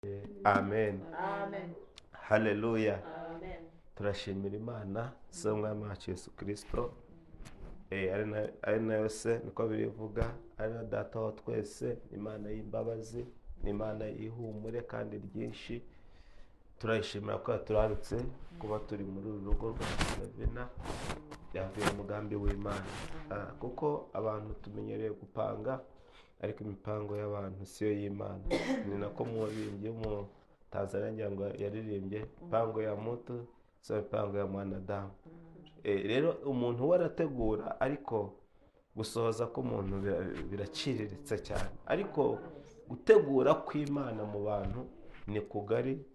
Amen. Amen. Haleluya. Amen. Turashimira Imana se w'Umwami wacu Yesu Kristo, ari nayo se, niko birivuga, ari na data wa twese, Imana y'imbabazi, ni Imana y'ihumure kandi ryinshi. Turayishimira ko yaturarutse kuba turi muri uru rugo rwa Savina, byavuye mu mugambi w'Imana. Kuko abantu tumenyereye gupanga, ariko imipango y'abantu siyo y'Imana. Ni nako muririmbyi mu Tanzania ngira ngo yaririmbye mipango ya mutu sio mipango ya mwanadamu. Rero umuntu we arategura, ariko gusohoza k'umuntu biraciriritse cyane. Ariko gutegura kw'Imana mu bantu ni kugari,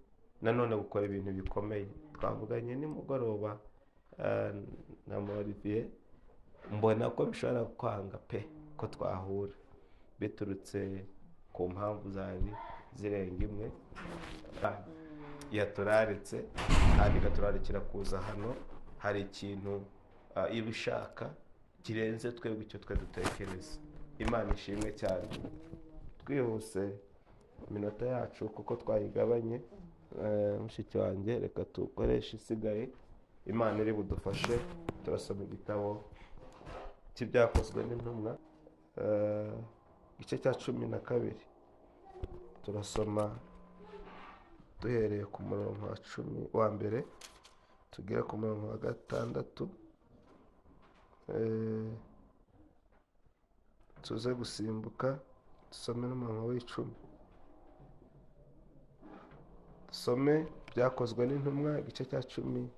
nanone gukora ibintu bikomeye. Twavuganye nimugoroba na Olivier, mbona ko bishobora kwanga pe ko twahura, biturutse ku mpamvu zari zirenga imwe. Yaturaritse kandi ikaturarikira kuza hano. Hari ikintu iba ishaka kirenze twebwe icyo twe dutekereza. Imana ishimwe cyane. Twihuse iminota yacu kuko twayigabanye. Mushiki wanjye, reka tukoreshe isigaye, Imana iri budufashe. Turasoma igitabo cy'ibyakozwe n'intumwa, igice cya 12. Turasoma duhereye ku murongo wa 10 wa mbere tugere ku murongo wa 6. Tuze gusimbuka dusome n'umurongo w'icumi. Dusome byakozwe n'intumwa igice cya 12,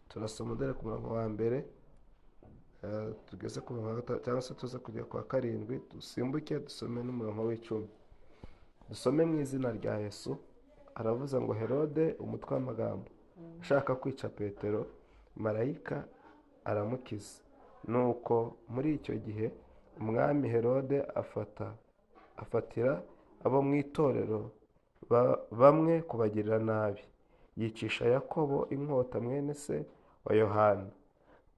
turasoma dore ku murongo wa mbere, tugeze ku murongo wa 5, cyangwa se tuze kujya kwa 7, dusimbuke dusome n'umurongo w'icumi. Dusome mu izina rya Yesu. Aravuze ngo Herode umutwe w'amagambo ashaka kwica Petero, marayika aramukiza. Nuko muri icyo gihe umwami Herode afatira abo mu itorero bamwe kubagirira nabi, yicisha Yakobo inkota mwene se wa Yohana.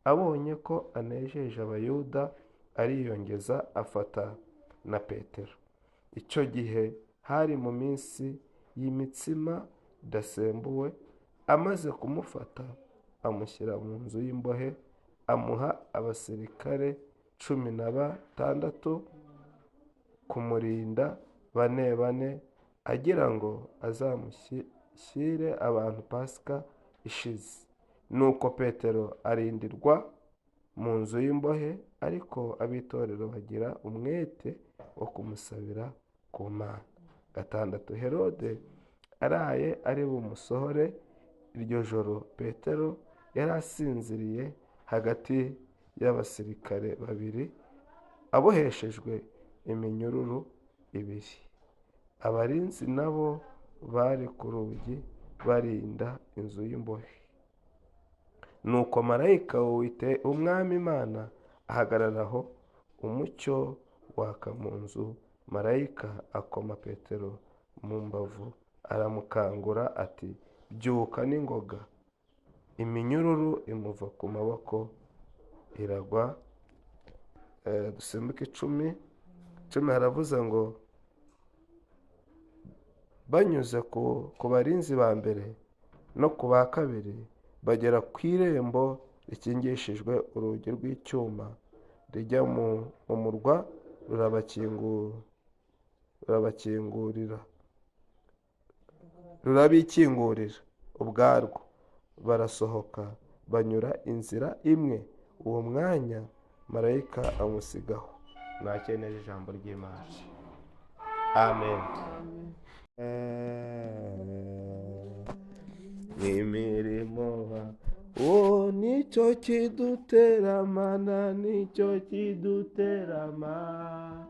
Abonye ko anejeje Abayuda, ariyongeza afata na Petero. Icyo gihe hari mu minsi y'imitsima idasembuwe. Amaze kumufata amushyira mu nzu y'imbohe, amuha abasirikare 16 kumurinda bane bane, agira ngo azamushyire abantu Pasika ishize. Nuko Petero arindirwa mu nzu y'imbohe, ariko ab'itorero bagira umwete wo kumusabira ku Mana. 6 Herode araye ari bumusohore iryo joro. Petero yari asinziriye hagati y'abasirikare babiri, aboheshejwe iminyururu ibiri. Abarinzi nabo bari ku rugi barinda inzu y'imbohe. Nuko marayika w'Umwami Imana ahagarara aho, umucyo waka mu nzu. Marayika akoma Petero mu mbavu, aramukangura ati: byuka n'ingoga. Iminyururu imuva ku maboko iragwa. Dusimbuke 10. 10 haravuze ngo banyuze ku barinzi ba mbere no ku ba kabiri, bagera ku irembo rikingishijwe urugi rw'icyuma rijya mu murwa, rurabikingurira ubwarwo. Barasohoka banyura inzira imwe. Uwo mwanya marayika amusigaho. Mwakeneye ijambo ry'Imana. Amen. Imirimo nicyo kidutera mana, nicyo kidutera mana,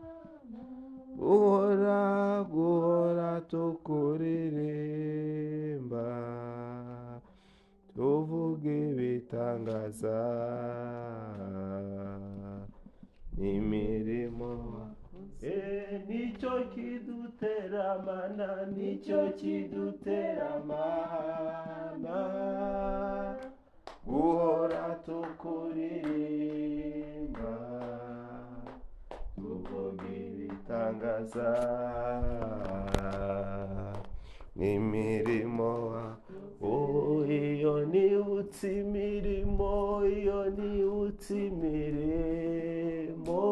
guhora guhora tukuririmba, tuvuga ibitangaza imirimo. Nicyo kidutera mana, nicyo kidutera mana, guhora tukuririmba, tuvuga ibitangaza. Imirimo, iyo nibutse imirimo, iyo nibutse imirimo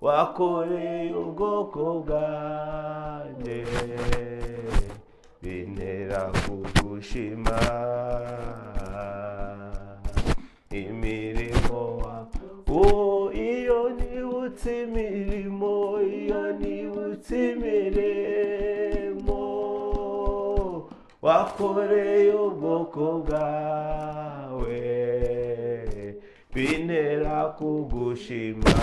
wakoreye ubwoko bwanjye, bintera kugushima. Imirimo, iyo nibutse imirimo, iyo nibutse imirimo wakoreye ubwoko bwawe, bintera kugushima.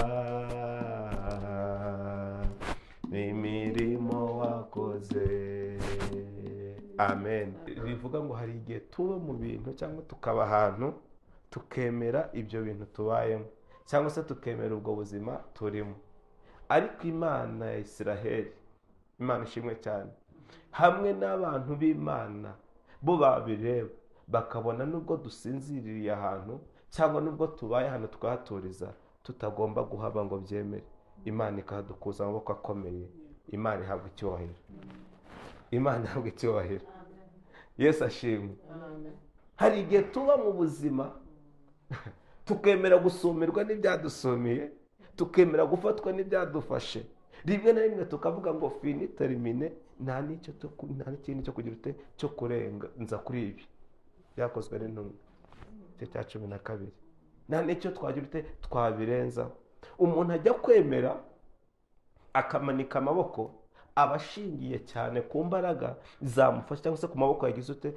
Imirimo wakoze. Amen. Bivuga ngo hari igihe tuba mu bintu cyangwa tukaba ahantu tukemera ibyo bintu tubayemo, cyangwa se tukemera ubwo buzima turimo. Ariko Imana ya Isiraheli, Imana ishimwe cyane, hamwe n'abantu b'Imana bo babireba bakabona nubwo dusinziriye ahantu cyangwa nubwo tubaye ahantu tukahaturiza, tutagomba guhaba ngo byemere. Imana ikahadukuza amaboko akomeye. Imana ihabwa icyubahiro. Imana ihabwa icyubahiro. Yesu ashimwe. Hari igihe tuba mu buzima tukemera gusumirwa n'ibyadusumiye, tukemera gufatwa n'ibyadufashe, rimwe na rimwe tukavuga ngo fini termine, nta n'icyo nta n'ikindi cyo kugira ute cyo kurenza kuri ibi byakozwe n'intumwa, igice cya 12. Nta n'icyo twagira ute twabirenzaho. Umuntu ajya kwemera akamanika amaboko, aba ashingiye cyane ku mbaraga zamufasha cyangwa se ku maboko yagize ute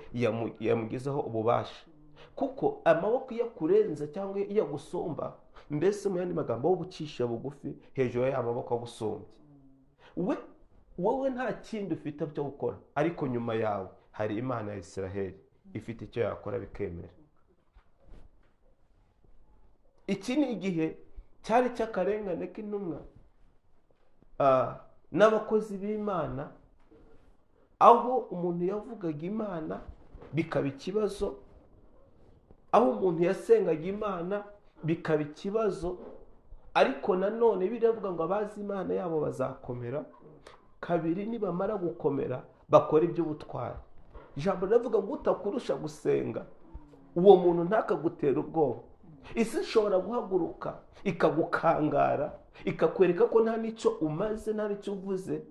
yamugizeho ububasha. Kuko amaboko iyo akurenza cyangwa iyo agusumba, mbese mu yandi magambo wo gucisha bugufi hejuru y'aya maboko agusumbye, we wowe nta kindi ufite cyo gukora, ariko nyuma yawe hari Imana ya Isiraheli ifite icyo yakora bikemera. Iki ni igihe cyari cy'akarengane k'intumwa n'abakozi b'Imana, aho umuntu yavugaga Imana bikaba ikibazo, aho umuntu yasengaga Imana bikaba ikibazo. Ariko nanone biravuga ngo abazi Imana yabo bazakomera, kabiri nibamara gukomera bakora iby'ubutwari. Ijambo riravuga ngo utakurusha gusenga uwo muntu ntakagutera ubwoba. Isi ishobora guhaguruka ikagukangara, ikakwereka ko nta n'icyo umaze, nta n'icyo uvuze,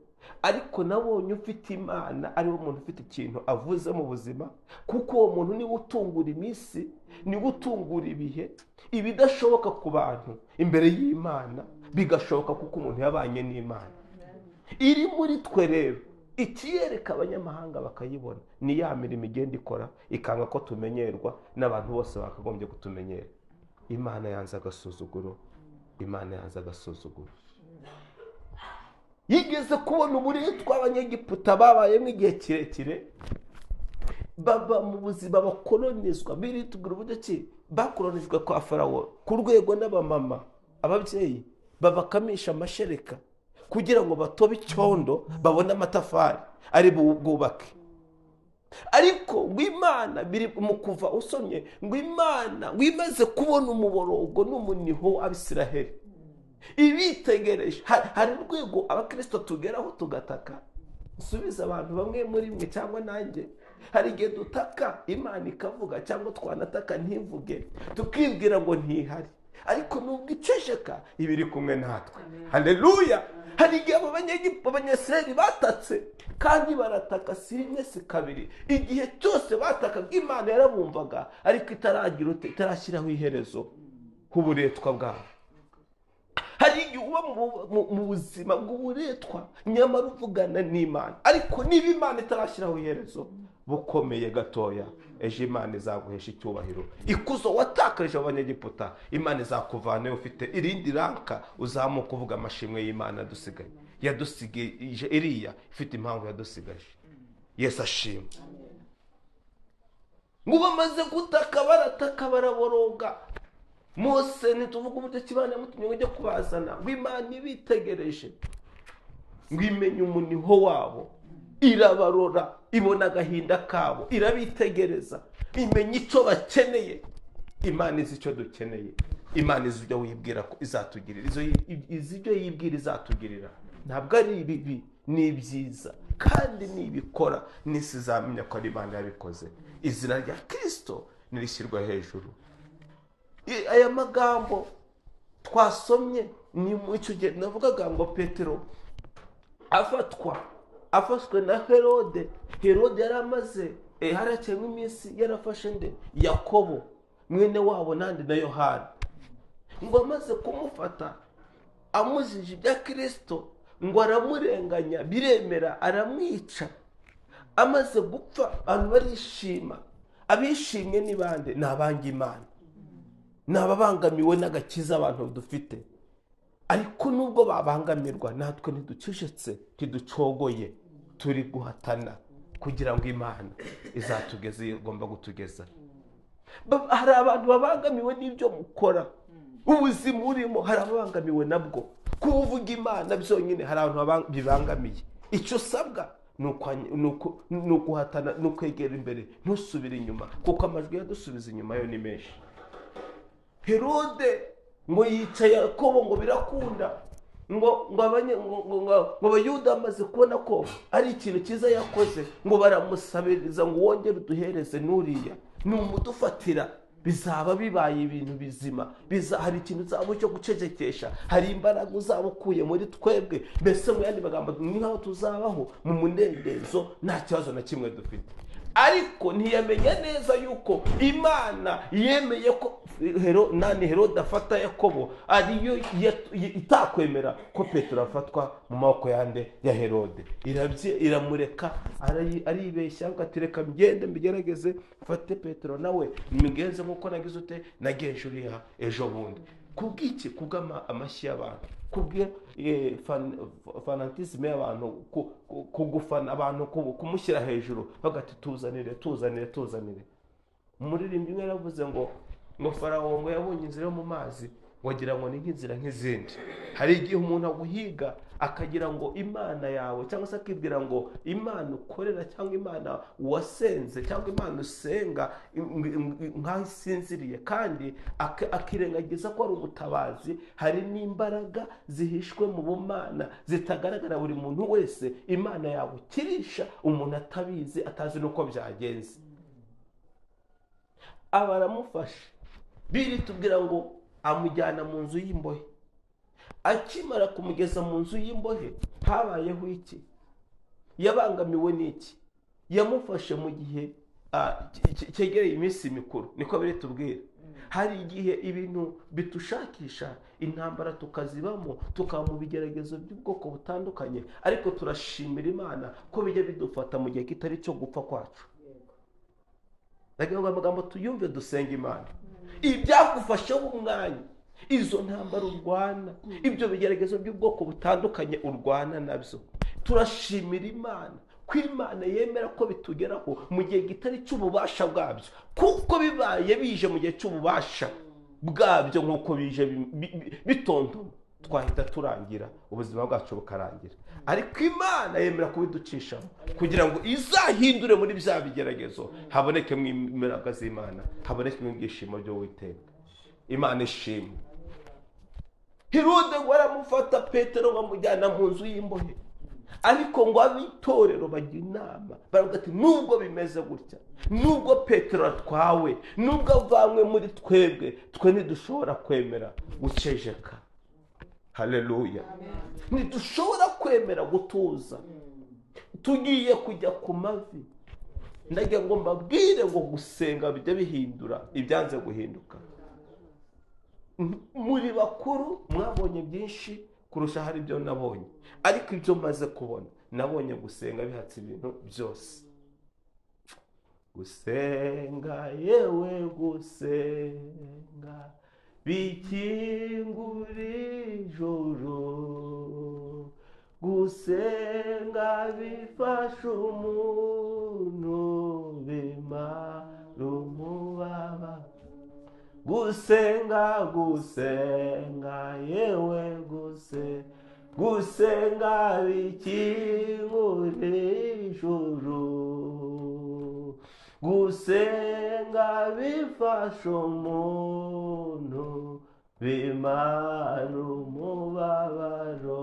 ariko nabonye ufite Imana ariwo muntu ufite ikintu avuze mu buzima, kuko uwo muntu niwe utungura iminsi, niwe utungura ibihe. Ibidashoboka ku bantu imbere y'Imana bigashoboka kuko umuntu yabanye n'Imana. Iri muri twe rero ikiyereka abanyamahanga bakayibona, ni ya mirimo igenda ikora ikanga ko tumenyerwa n'abantu bose bakagombye kutumenyera. Imana yanze agasuzuguro, Imana yanze agasuzuguro. Yigeze kubona uburetwa abanyegiputa babayemo igihe kirekire, baba mu buzima bakolonizwa. Biritubwira uburyo ki bakolonijwe kwa Farawo ku rwego n'abamama, ababyeyi babakamisha amashereka kugira ngo batobe icyondo babone amatafari ari bwubake. Ariko ngo Imana biri mu kuva usomye ngo Imana ngo imaze kubona umuborogo n'umuniho w'Abisiraheli ibitegereje. Hari urwego abakristo tugeraho tugataka. Nsubiza abantu bamwe muri mwe cyangwa nanjye, hari igihe dutaka Imana ikavuga, cyangwa twanataka ntivuge, tukibwira ngo ntihari, ariko nubwo iceceka iba iri kumwe natwe. Haleluya. Hari igihe abo Abanyasirayeli batatse kandi barataka si rimwe si kabiri. Igihe cyose batakaga Imana yarabumvaga, ariko itarashyiraho iherezo k'uburetwa bwabo. Hari igihe uba mu buzima bw'uburetwa nyamara uvugana n'Imana, ariko niba Imana itarashyiraho iherezo bukomeye gatoya, ejo Imana izaguhesha icyubahiro. Ikuzo watakarije abanyegiputa, Imana izakuvanayo ufite irindi ranka, uzamuka uvuga amashimwe y'Imana yadusigaye. Yadusigaje iriya ifite impamvu yadusigaje. Yesu ashimwe. Ngo bamaze gutaka barataka baraboroga, Mose ntituvuga uburyo Imana yamutumye ngo ujye kubazana, ngo Imana ibitegereje ngo imenye umuniho wabo, irabarora, ibona agahinda kabo, irabitegereza, imenya icyo bakeneye. Imana izi icyo dukeneye, Imana izi ibyo wibwira ko izatugirira, izi ibyo yibwira izatugirira. Ntabwo ari ibibi, ni ibyiza. Kandi nibikora n'isi izamenya ko ari Imana yabikoze. Izina rya Kristo nirishyirwa hejuru. Aya magambo twasomye ni mu icyo gihe navugaga ngo Petero afashwe na Herode. Herode yari amaze harakeye iminsi yarafashe nde? Yakobo mwene wabo nandi na Yohana. Ngo amaze kumufata amuzije ibya Kristo, ngo aramurenganya biremera, aramwica. Amaze gupfa abantu barishima. Abishimye ni bande? Ni abanga Imana, ni ababangamiwe n'agakiza abantu dufite. Ariko nubwo babangamirwa, natwe ntiducecetse, ntiducogoye, turi guhatana kugira ngo Imana izatugeze iyo igomba gutugeza. Hari abantu babangamiwe n'ibyo mukora, ubuzima urimo hari ababangamiwe nabwo. Kuba uvuga Imana byonyine hari abantu bibangamiye. Icyo usabwa ni uguhatana, ni ukwegera imbere, ntusubire inyuma, kuko amajwi yadusubiza inyuma yo ni menshi. Herode ngo yicaye Yakobo ngo birakunda, ngo Abayuda bamaze kubona ko ari ikintu cyiza yakoze, ngo baramusabiriza ngo wongere uduhereze n'uriya, ni umudufatira bizaba bibaye ibintu bizima. Hari ikintu uzaba cyo gucecekesha, hari imbaraga uzaba ukuye muri twebwe. Mbese mu yandi magambo ni nk'aho tuzabaho mu munendezo nta kibazo na kimwe dufite. Ariko ntiyamenya neza yuko Imana yemeye ko Herode afata Yakobo, ariyo itakwemera ko Petero afatwa mu maboko yande ya Herode. Iramureka, aribeshya avuga ati reka ngende mbigerageze mfate Petero nawe mbigenze nk'uko nagize ute nagenje uriya ejo bundi. Kubw'iki? Kubw'amashyi y'abantu, kubwe fanatisme y'abantu, kugufana abantu, kumushyira hejuru bagati tuzanire tuzanire tuzanire. Umuririmbyi umwe yaravuze ngo Farawo ngo yabonye inzira yo mu mazi wagira ngo ni nk'inzira nk'izindi. Hari igihe umuntu aguhiga akagira ngo Imana yawe, cyangwa se akibwira ngo Imana ukorera cyangwa Imana wasenze cyangwa Imana usenga nkaho isinziriye, kandi akirengagiza ko ari umutabazi. Hari n'imbaraga zihishwe mu bumana zitagaragara buri muntu wese. Imana yawe ukirisha umuntu atabizi, atazi n'uko byagenze. Aba aramufasha. Biri tubwira ngo amujyana mu nzu y'imbohe. Akimara kumugeza mu nzu y'imbohe habayeho iki? Yabangamiwe n'iki? Yamufashe mu gihe cyegereye iminsi mikuru, niko biri tubwira. Hari igihe ibintu bitushakisha, intambara tukazibamo, tukaba mu bigeragezo by'ubwoko butandukanye, ariko turashimira Imana ko bijya bidufata mu gihe kitari cyo gupfa kwacu. Ndagira ngo amagambo tuyumve, dusenga Imana. Ibyagufasheho umwanya, izo ntambara urwana, ibyo bigeragezo by'ubwoko butandukanye urwana nabyo, turashimira Imana ko Imana yemera ko bitugeraho mu gihe kitari cy'ububasha bwabyo, kuko bibaye bije mu gihe cy'ububasha bwabyo nk'uko bije bitontoma, twahita turangira, ubuzima bwacu bukarangira. Ariko Imana yemera kubiducishamo kugira ngo izahindure muri bya bigeragezo, habonekemo imbaraga z'Imana, habonekemo ibyishimo by'Uwiteka. Imana ishimwe. Herode ngo aramufata Petero ngo amujyana mu nzu y'imbohe, ariko ngo ab'itorero bajya inama baravuga ati nubwo bimeze gutya, nubwo Petero atwawe, nubwo avanywe muri twebwe, twe ntidushobora kwemera guceceka. Haleluya. Ntidushobora kwemera gutuza, tugiye kujya ku mavi. Ndagira ngo mbabwire ngo gusenga bijya bihindura ibyanze guhinduka. Muri bakuru mwabonye byinshi kurusha hari ibyo nabonye, ariko ibyo maze kubona, nabonye gusenga bihatse ibintu byose. Gusenga, yewe gusenga bikingura ijuru, gusenga bifasha umuntu bimara umubabaro. Gusenga, gusenga, yewe gusenga bikingura ijuru, gusenga bifasha umuntu bimara umubabaro.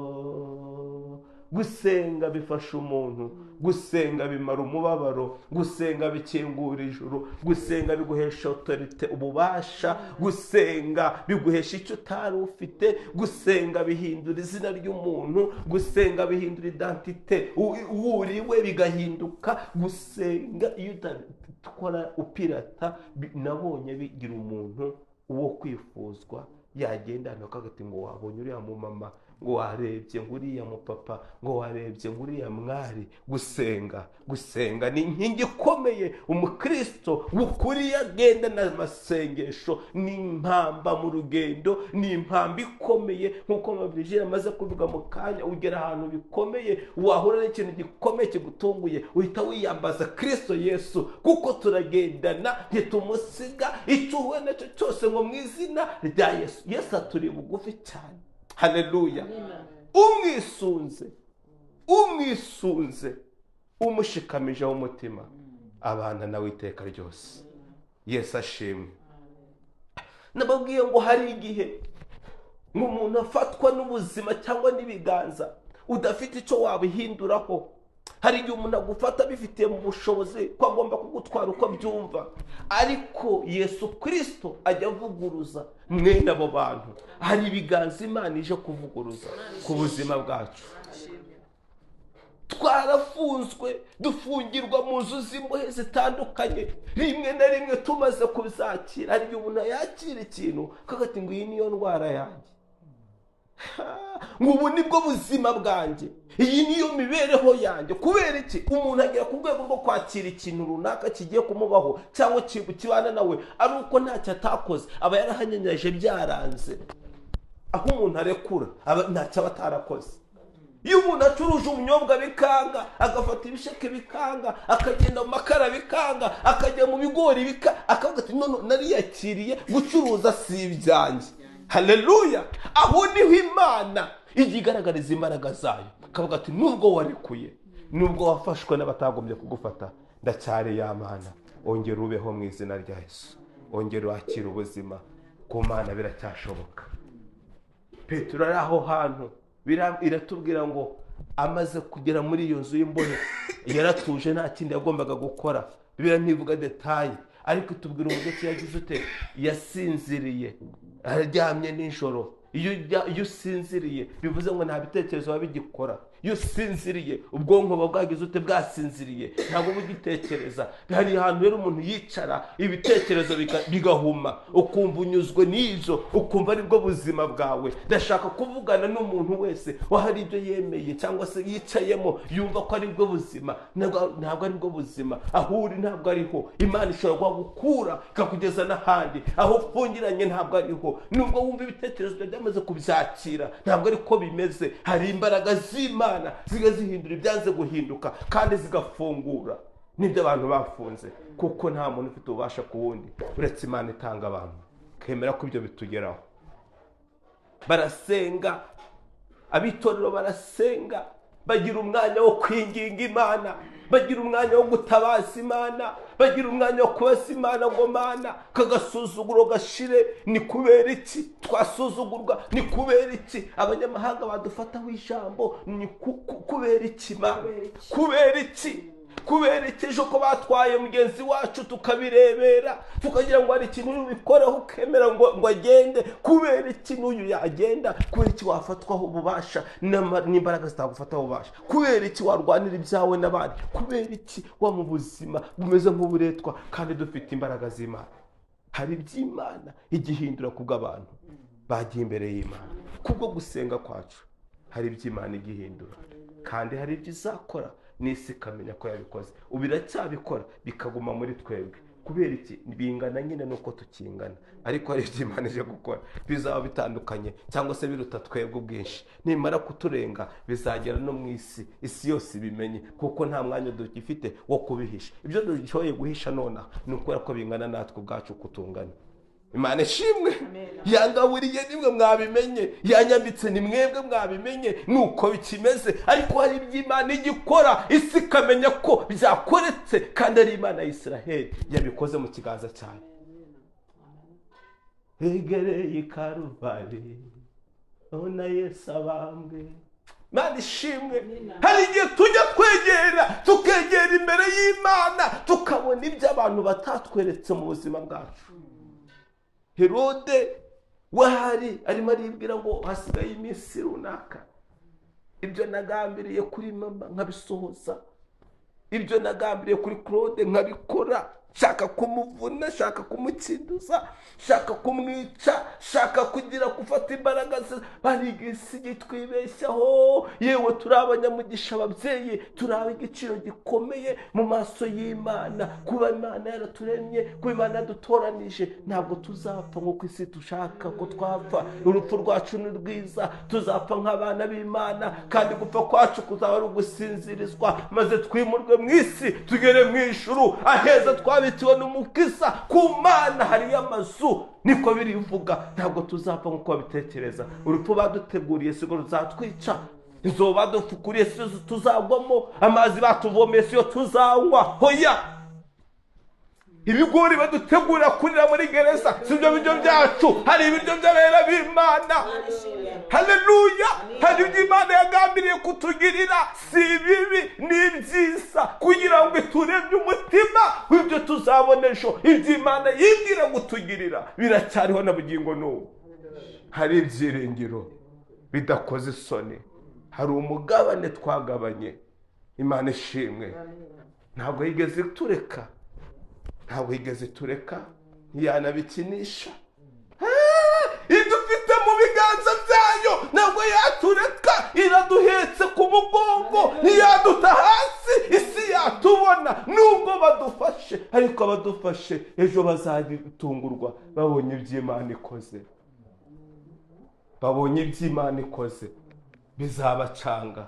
Gusenga bifasha umuntu, gusenga bimara umubabaro, gusenga bikingura ijuru, gusenga biguhesha autorité, ububasha, gusenga biguhesha icyo utari ufite, gusenga bihindura izina ry'umuntu, gusenga bihindura identité, wuriwe bigahinduka. Gusenga iyo utabikora upirata, nabonye bigira umuntu uwo kwifuzwa, yagenda hano akagati ngo wabonye uriya mumama, ngo warebye ngo uriya mupapa, ngo warebye ngo uriya mwari. Gusenga, gusenga ni inkingi ikomeye. Umukristo w'ukuri agenda n'amasengesho, ni impamba mu rugendo, ni impamba ikomeye. Nk'uko Virgile amaze kuvuga mu kanya, ugera ahantu bikomeye, wahura n'ikintu gikomeye kigutunguye, uhita wiyambaza Kristo Yesu, kuko turagendana, ntitumusiga. Icyo uhuye nacyo cyose, ngo mu izina rya Yesu. Yesu aturi bugufi cyane. Haleluya! Umwisunze, umwisunze, umushikamijeho umutima, abana nawe iteka ryose. Yesu ashimwe. Nababwiye ngo hari igihe ngo umuntu afatwa n'ubuzima cyangwa n'ibiganza udafite icyo wabihinduraho. Hari igihe umuntu agufata abifitiye mu bushobozi ko agomba kugutwara uko abyumva, ariko Yesu Kirisito ajya avuguruza mwene abo bantu. Hari ibiganza Imana ije kuvuguruza ku buzima bwacu. Twarafunzwe, dufungirwa mu nzu z'imbohe zitandukanye. Rimwe na rimwe tumaze kuzakira, hari igihe umuntu yakira ikintu akagati ngo iyi niyo ndwara yanjye, ngo ubu nibwo buzima bwanjye, iyi niyo mibereho yanjye. Kubera iki? Umuntu agera ku rwego rwo kwakira ikintu runaka kigiye kumubaho cyangwa kibana nawe ari uko ntacyo atakoze, aba yarahanyanyaje, byaranze. Aho umuntu arekura ntacyo aba atarakoze. Iyo umuntu acuruje ubunyobwa bikanga, agafata ibisheke bikanga, akagenda mu makara bikanga, akajya mu bigori bikanga, akavuga ati none nariyakiriye, gucuruza si ibyanjye. Haleluya! Aho niho Imana ijya igaragariza imbaraga zayo, akavuga ati nubwo warekuye, nubwo wafashwe n'abatagombye kugufata, ndacyari ya Mana. Ongera ubeho mu izina rya Yesu, ongera wakire ubuzima. Ku Mana biracyashoboka. Petero ari aho hantu, iratubwira ngo amaze kugera muri iyo nzu y'imbohe yaratuje, nta kindi yagombaga gukora. Bibiliya ntivuga détails, ariko itubwira uburyo ki yagize ute, yasinziriye aryamye nijoro. Iyo usinziriye bivuze ngo nta bitekerezo biba bigikora. Iyo usinziriye ubwonko buba bwagize ute? Bwasinziriye, ntabwo bugitekereza. Hari ahantu rero umuntu yicara ibitekerezo bigahuma, ukumva unyuzwe n'ibyo, ukumva aribwo buzima bwawe. Ndashaka kuvugana n'umuntu wese wahari ibyo yemeye cyangwa se yicayemo yumva ko aribwo buzima. Ntabwo aribwo buzima. Aho uri ntabwo ariho. Imana ishobora kuhagukura ikakugeza n'ahandi. Aho ufungiranye ntabwo ariho. Nubwo wumva ibitekerezo byawe byamaze kubyakira, ntabwo ariko bimeze. Hari imbaraga z'Imana zijya zihindura ibyanze guhinduka, kandi zigafungura n'ibyo abantu bafunze, kuko nta muntu ufite ububasha ku wundi uretse Imana itanga abantu kemera ko ibyo bitugeraho. Barasenga, abitorero barasenga, bagira umwanya wo kwinginga Imana, bagira umwanya wo gutabaza Imana, bagira umwanya wo kubaza Imana ngo Mana, kagasuzuguro gashire. Ni kubera iki twasuzugurwa? Ni kubera iki abanyamahanga badufataho ijambo? Ni kubera iki, Mana? Kubera iki? Kubera iki ejo ko batwaye mugenzi wacu tukabirebera, tukagira ngo hari ikintu ubikoreho, ukemera ngo agende? Kubera iki n'uyu yagenda? Kubera iki wafatwaho ububasha n'imbaraga zitagufataho ububasha? Kubera iki warwanira ibyawe n'abandi? Kubera iki wa mu buzima bumeze nk'uburetwa kandi dufite imbaraga z'Imana? Hari iby'Imana igihindura kubw'abantu bagiye imbere y'Imana kubwo gusenga kwacu. Hari iby'Imana igihindura, kandi hari ibyo izakora n'isi ikamenya ko yabikoze. Ubu iracyabikora bikaguma muri twebwe. Kubera iki? Bingana nyine nuko tukingana, ariko hari ibyo Imana ije gukora bizaba bitandukanye cyangwa se biruta twebwe ubwinshi. Nimara kuturenga bizagera no mu isi, isi yose ibimenye, kuko nta mwanya dugifite wo kubihisha. Ibyo dushoboye guhisha nonaha ni ukubera ko bingana natwe ubwacu kutungana. Imana ishimwe. Yangaburiye nimwe mwabimenye, yanyambitse ni mwebwe mwabimenye, nuko bikimeze. Ariko hari iby'Imana igikora isi ikamenya ko byakoretse, kandi ari Imana ya Israheli yabikoze mu kiganza cyayo. Hegereye i Karuvari, ona Yesu abambwe. Imana ishimwe. Hari igihe tujya twegera, tukegera imbere y'Imana, tukabona ibyo abantu batatweretse mu buzima bwacu. Herode wahari arimo aribwira ngo hasigaye iminsi runaka, ibyo nagambiriye kuri mama nkabisohoza, ibyo nagambiriye kuri Claude nkabikora, shaka kumuvuna, shaka kumukinduza, shaka kumwica, shaka kugira gufata imbaraga ze. Bariga isi twibeshyaho. Yewe, turi abanyamugisha ababyeyi, turi ab'igiciro gikomeye mu maso y'Imana. Kuba Imana yaraturemye, kuba Imana yadutoranije, ntabwo tuzapfa nk'uko isi dushaka ko twapfa. Urupfu rwacu ni rwiza, tuzapfa nk'abana b'Imana, kandi gupfa kwacu kuzaba ari ugusinzirizwa, maze twimurwe mu isi tugere mu ijuru aheza twabitiwe n'Umukiza. Ku Mana hariyo amazu, niko birivuga. Ntabwo tuzapfa nk'uko babitekereza. Urupfu baduteguriye siko ruzatwica, inzobo badufukuriye siyo tuzagwamo, amazi batuvomeye siyo tuzanywa. Hoya, ibigori badutegurira kurira muri gereza sibyo biryo byacu. Hari ibiryo by'abera b'Imana. Haleluya! Hari ibyo Imana yagambiriye kutugirira, si ibibi, ni ibyiza, kugira ngo ituremye umutima w'ibyo tuzabona ejo. Ibyo Imana yibwira kutugirira biracyariho na bugingo n'ubu. Hari ibyiringiro bidakoze isoni, hari umugabane twagabanye. Imana ishimwe, ntabwo yigeze itureka, ntabwo yigeze itureka, ntiyanabikinisha. Idufite mu biganza byayo, ntabwo yatureka, iraduhetse ku mugongo, ntiyaduta hasi. Isi yatubona nubwo badufashe, ariko abadufashe ejo bazabitungurwa babonye iby'Imana ikoze, babonye iby'Imana ikoze bizabacanga.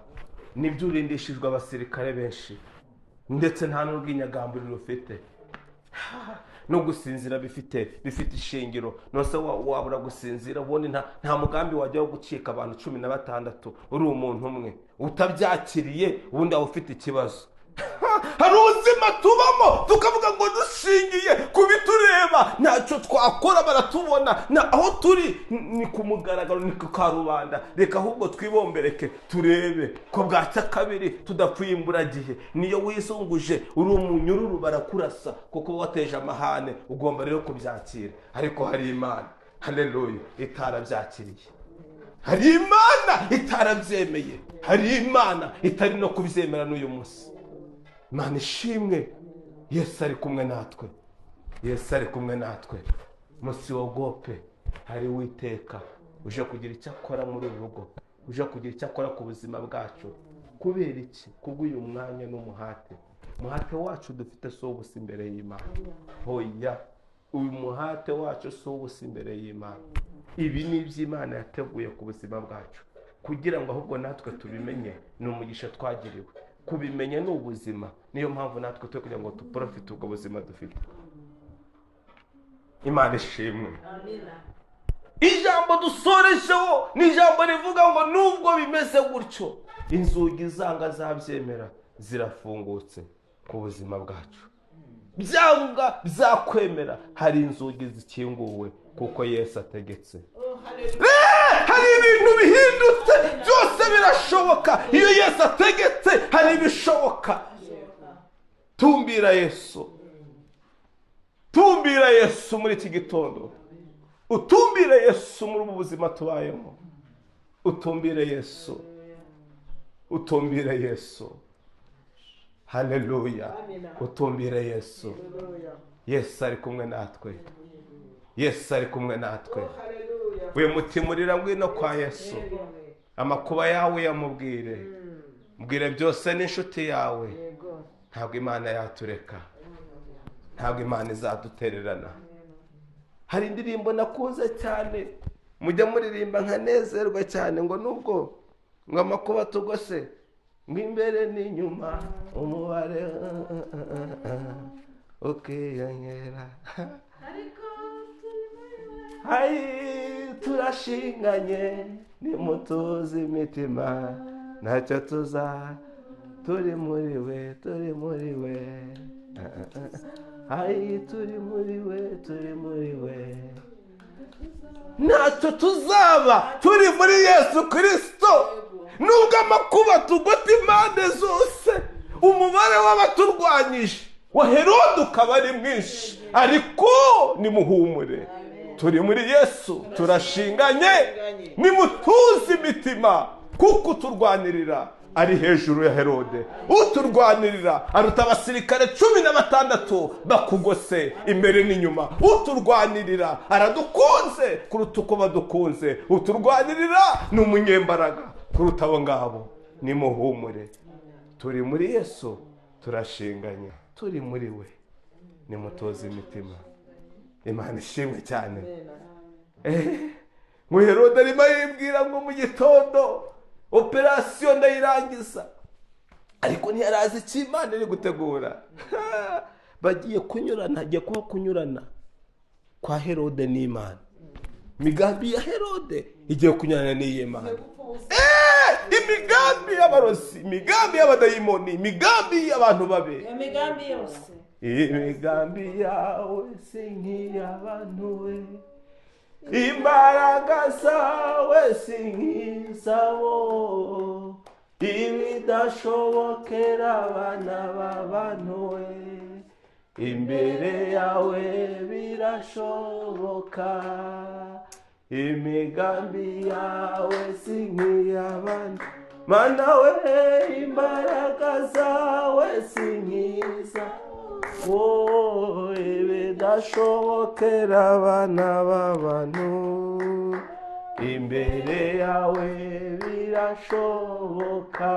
Nibyo, urindishijwe abasirikare benshi, ndetse nta n'urwinyagamburiro ufite, no gusinzira bifite ishingiro. Nose wabura gusinzira? Ubundi nta mugambi wajya wo gucika abantu 16 uri umuntu umwe utabyakiriye, ubundi waba ufite ikibazo. Hari ubuzima tubamo tukavuga ngo dushingiye ku bitureba ntacyo twakora, baratubona na aho turi ni ku mugaragaro, ni ku karubanda, reka ahubwo twibombereke turebe ko bwacya kabiri tudapfuye imburagihe. Niyo wizunguje uri umunyururu barakurasa kuko wateje amahane, ugomba rero kubyakira. Ariko hari Imana, haleluya, itarabyakiriye, hari Imana itarabyemeye, hari Imana itari no kubyemera n'uyu munsi. Imana ishimwe, Yesu ari kumwe natwe, Yesu ari kumwe natwe. Musiogope, hari Uwiteka uje kugira icyo akora muri uru rugo, uje kugira icyo akora ku buzima bwacu. Kubera iki? Kubw'uyu mwanya n'umuhate. Umuhate wacu dufite si ubusa imbere y'Imana. Hoya, uyu muhate wacu si ubusa imbere y'Imana. Ibi ni iby'Imana yateguye ku buzima bwacu, kugira ngo ahubwo natwe tubimenye. Ni umugisha twagiriwe, kubimenya ni ubuzima. Niyo mpamvu natwe turi kugira ngo tuprofite ubwo buzima dufite. Imana ishimwe. Ijambo dusorejeho ni ijambo rivuga ngo nubwo bimeze gutyo, inzugi zanga zabyemera zirafungutse ku buzima bwacu. Byanga byakwemera, hari inzugi zikinguwe kuko Yesu ategetse. Hari ibintu bihindutse, byose birashoboka. Iyo Yesu ategetse hari ibishoboka. Tumbira Yesu, tumbira Yesu muri iki gitondo, utumbire Yesu muri ubu buzima tubayemo, utumbire Yesu, utumbire Yesu. Haleluya, utumbire Yesu. Yesu ari kumwe natwe, Yesu ari kumwe natwe. Uyu mutima urira, ngwino kwa Yesu, amakuba yawe yamubwire, mbwire byose n'inshuti yawe. Ntabwo Imana yatureka, ntabwo Imana izadutererana. Hari indirimbo nakunze cyane mujya muririmba nkanezerwa cyane, ngo nubwo ngo amakuba tugose, ngo imbere n'inyuma umubare ukiyongera, ayi turashinganye, nimutuze imitima, ntacyo tuza, turi muri we, turi muri we, ayi turi muri we, turi muri we, ntacyo tuzaba turi muri Yesu Kirisito. Nubwo amakuba tugota impande zose, umubare w'abaturwanyije wa Herode ukaba ari mwinshi, ariko nimuhumure, turi muri Yesu, turashinganye. Nimutuze imitima, kuko uturwanirira ari hejuru ya Herode. Uturwanirira aruta abasirikare 16 bakugose imbere n'inyuma. Uturwanirira aradukunze kuruta uko badukunze. Uturwanirira ni umunyembaraga kuruta abo ngabo. Nimuhumure, turi muri Yesu, turashinganye, turi muri we. Nimutuze imitima. Imana ishimwe cyane. Ngo Herode arimo yibwira ngo mu gitondo operasiyo ndayirangiza, ariko ntiyarazi icyo Imana iri gutegura. Bagiye kunyurana, hagiye kuba kunyurana kwa Herode n'Imana. Imigambi ya Herode igiye kunyurana n'iy'Imana. Imigambi y'abarozi, imigambi y'abadayimoni, imigambi y'abantu babi, imigambi yose, imigambi yawe si nk'iy'abantu we, imbaraga zawe si nk'izabo, ibidashobokera abana b'abantu we, imbere yawe birashoboka. Imigambi yawe si nk'iy'abantu, Mana we, imbaraga zawe si nk'iza, ibidashobokera abana b'abantu, imbere yawe birashoboka.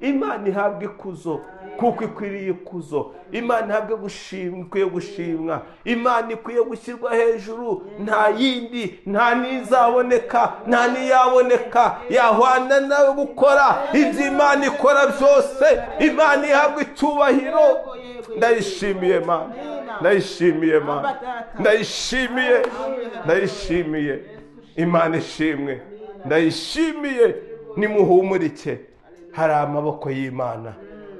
Imana ihabwa ikuzo kuko ikwiriye ikuzo. Imana ihabwe gushimwa, ikwiye gushimwa. Imana ikwiye gushyirwa hejuru. Nta yindi, nta n'izaboneka, nta n'iyaboneka yahwana nawe gukora ibyo Imana ikora byose. Imana ihabwa icyubahiro. Ndayishimiye Mana, ndayishimiye Mana, ndayishimiye, ndayishimiye. Imana ishimwe, ndayishimiye. Nimuhumurike, hari amaboko y'Imana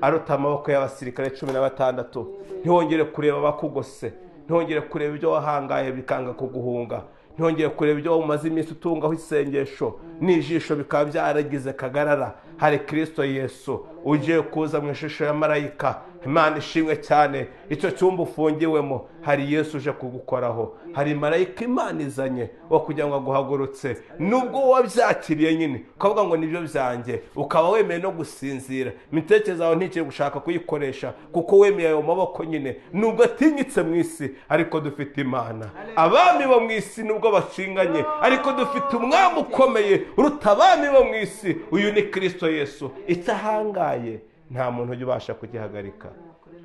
aruta amaboko y'abasirikare 16. Ntiwongere kureba abakugose, ntiwongere kureba ibyo wahangaye bikanga kuguhunga, ntiwongere kureba ibyo umaze iminsi utungaho isengesho n'ijisho bikaba byaragize kagarara. Hari Kristo Yesu ugiye kuza mu ishusho ya marayika. Imana ishimwe cyane. Icyo cyumba ufungiwemo hari Yesu uje kugukoraho, hari marayika Imana izanye wo kugira ngo aguhagurutse. Nubwo wabyakiriye nyine ukavuga ngo nibyo byanjye, ukaba wemeye no gusinzira, imitekerereze yawe ntikiri gushaka kuyikoresha kuko wemeye ayo maboko nyine. Nubwo atinyitse mu isi, ariko dufite Imana. Abami bo mu isi nubwo bashinganye, ariko dufite umwami ukomeye uruta abami bo mu isi. Uyu ni Kristo Yesu. Icyahangaye nta muntu ujya ubasha kugihagarika.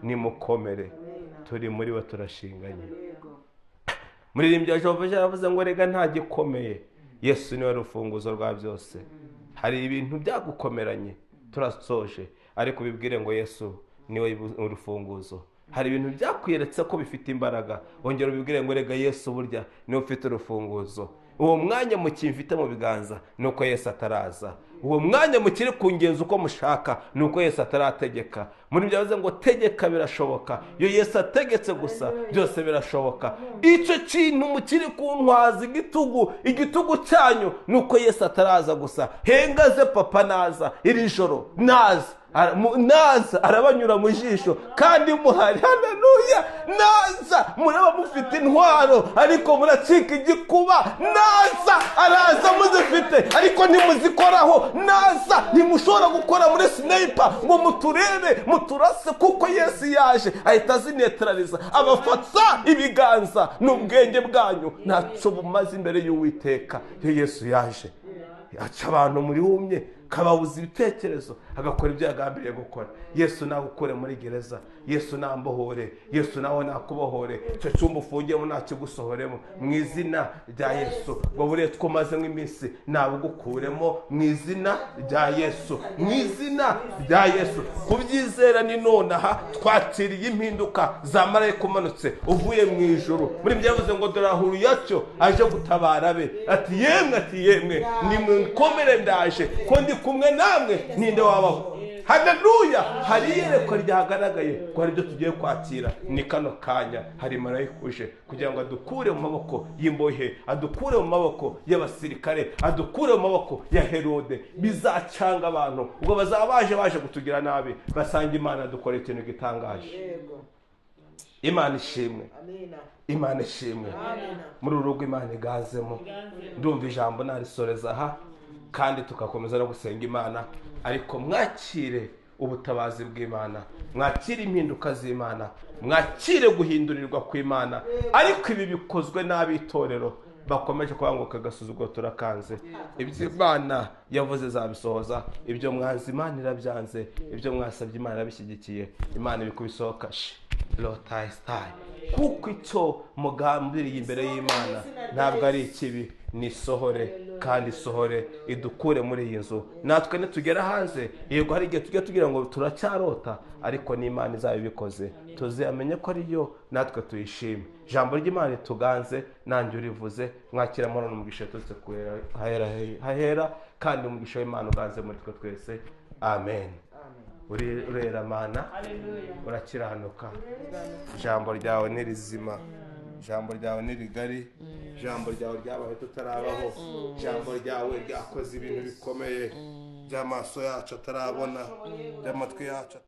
Nimukomere, turi muri we, turashinganye. Muririmbyi wa Jehova yaravuze ngo rega nta gikomeye, Yesu niwe rufunguzo rwa byose. Hari ibintu byagukomeranye, turasoje, ariko bibwire ngo Yesu niwe urufunguzo. Hari ibintu byakwiyeretse ko bifite imbaraga, wongera ubibwire ngo rega Yesu burya niwe ufite urufunguzo. Uwo mwanya mukimfite mu biganza nuko Yesu ataraza. Uwo mwanya mukiri ku ngenzi uko mushaka nuko Yesu atarategeka. Muri byo yavuze ngo tegeka birashoboka. Iyo Yesu ategetse gusa byose birashoboka. Icyo kintu mukiri kuntwaza igitugu, igitugu cyanyu nuko Yesu ataraza gusa. Hengaze papa naza iri joro, naza naza arabanyura mu jisho kandi muhari. Haleluya! Naza muraba mufite intwaro ariko muracika igikuba. Naza araza muzifite ariko ntimuzikoraho. Naza ntimushobora gukora muri sniper ngo muturebe muturase, kuko Yesu yaje ahita azinetraliza, abafata ibiganza n'ubwenge bwanyu ntacyo bumaze imbere y'Uwiteka. Iyo Yesu yaje aca abantu muri humye, kababuza ibitekerezo, agakora ibyo yagambiriye gukora. Yesu nagukure muri gereza, Yesu nambohore, Yesu nawe nakubohore. Icyo cyumba ufungiyemo nakigusohoremo mu izina rya Yesu. Ngo buriya twumaze nk'iminsi nabugukuremo mu izina rya Yesu, mu izina rya Yesu. Kubyizera ni nonaha twakiriye impinduka za marayika umanutse uvuye mu ijuru. Muri byo yavuze ngo dore ahuru yacyo aje gutabara be, ati yemwe, ati yemwe, nimukomere ndaje ko ndi kumwe namwe, ninde wabaho. Haleluya! Hari iyerekwa ryagaragaye ko hari ibyo tugiye kwakira. Ni kano kanya hari marayika uje kugira ngo adukure mu maboko y'imbohe, adukure mu maboko y'abasirikare, adukure mu maboko ya Herode. Bizacanga abantu ubwo bazaba baje kutugira nabi, basanga Imana dukora ikintu gitangaje. Imana ishimwe. Imana ishimwe. Muri uru rugo Imana igazemo. Ndumva ijambo narisoreza aha, kandi tugakomeza no gusenga Imana. Ariko mwakire ubutabazi bw'Imana, mwakire impinduka z'Imana, mwakire guhindurirwa kw'Imana. Ariko ibi bikozwe n'ab'itorero bakomeje kuvuga ngo kagasuzuguro turakanze. Ibyo Imana yavuze zabisohoza, ibyo mwanze Imana irabyanze, ibyo mwasabye Imana irabishyigikiye. Imana iri kubisohoka lotayisitayi, kuko icyo mugambiriye imbere y'Imana ntabwo ari ikibi. Nisohore kandi isohore, idukure muri iyi nzu. Natwe nitugera hanze, yego hari igihe tujya tugira ngo turacyarota, ariko n'Imana izaba ibikoze tuzamenye ko ariyo, natwe tuyishime. Ijambo ry'Imana rituganze, nanjye urivuze. Mwakira amahoro n'umugisha yaturutse hahera, kandi umugisha w'Imana uganze muri twe twese. Amen. Urera Mana, urakiranuka. Ijambo ryawe ni rizima, ijambo ryawe ni rigari, ijambo ryawe ryabaye tutarabaho, ijambo ryawe ryakoze ibintu bikomeye by'amaso yacu atarabona, by'amatwi yacu.